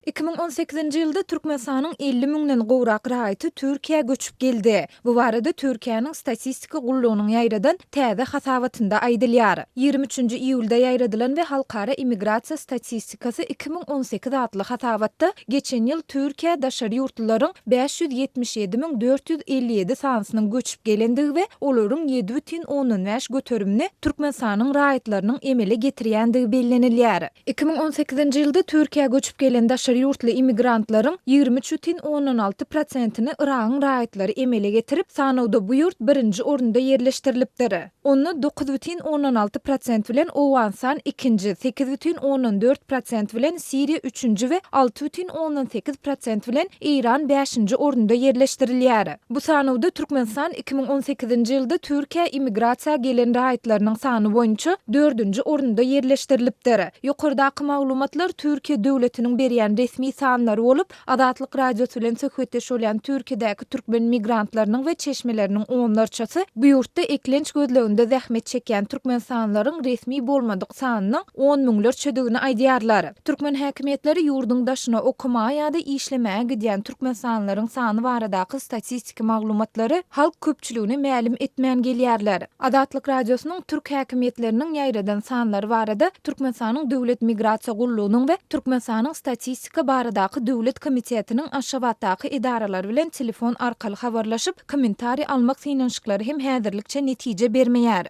2018-nji ýylda Türkmenistanyň 50 müňden gowrak raýaty Türkiýä göçüp geldi. Bu barada Türkiýäniň Statistika gullugynyň ýaýradan täze hasabatynda aýdylýar. 23-nji iýulda ýaýradylan we Halkara immigrasiýa statistikasy 2018 atly hasabatda geçen ýyl Türkiýä daşary ýurtlularyň 577 457 sanysynyň göçüp gelendigi we olaryň 7,5 göterimini Türkmenistanyň raýatlarynyň emele getirýändigi bellenilýär. 2018-nji ýylda Türkiýä göçüp gelen daşary ýurtly immigrantlaryň 23,6 prosentini Yragyň raýatlary emele getirip, sanawda bu ýurt birinji orunda ýerleşdirilipdir. Onda 9,6 prosent bilen Owganystan ikinji, 8,4 prosent bilen Siriýa üçünji we 6,8 prosent bilen Eýran bäşinji orunda ýerleşdirilýär. Bu sanawda Türkmenistan 2018-nji ýylda Türkiýä immigrasiýa gelen raýatlarynyň sany boýunça dördünji orunda ýerleşdirilipdir. Ýokardaky maglumatlar Türkiýe döwletiniň berýän resmi sanlary bolup, Azatlyk Radiosy bilen söhbetdeş bolýan Türkiýedäki türkmen migrantlarynyň we çeşmeleriniň onlarçasy bu ýurtda eklenç gözleginde zähmet çekýän türkmenistanlylaryň resmi bolmadyk sanynyň on müňlerçedigini aýdýarlar. Türkmen häkimiýetleri ýurduň daşyna okamaga ýa-da işlemäge gidýän türkmenistanlylaryň sany baradaky statistiki maglumatlary halk köpçüligine mälim etmän gelýärler. Azatlyk Radiosynyň türk häkimiýetleriniň ýaýradan sanlary barada Türkmenistanyň Döwlet migrasiýa gullugynyň we Türkmenistanyň Statistika baradaky döwlet komitetiniň Aşgabatdaky edaralary bilen telefon arkaly habarlaşyp, kommentariý almak synanyşyklary hem häzirlikçe netije bermeýär.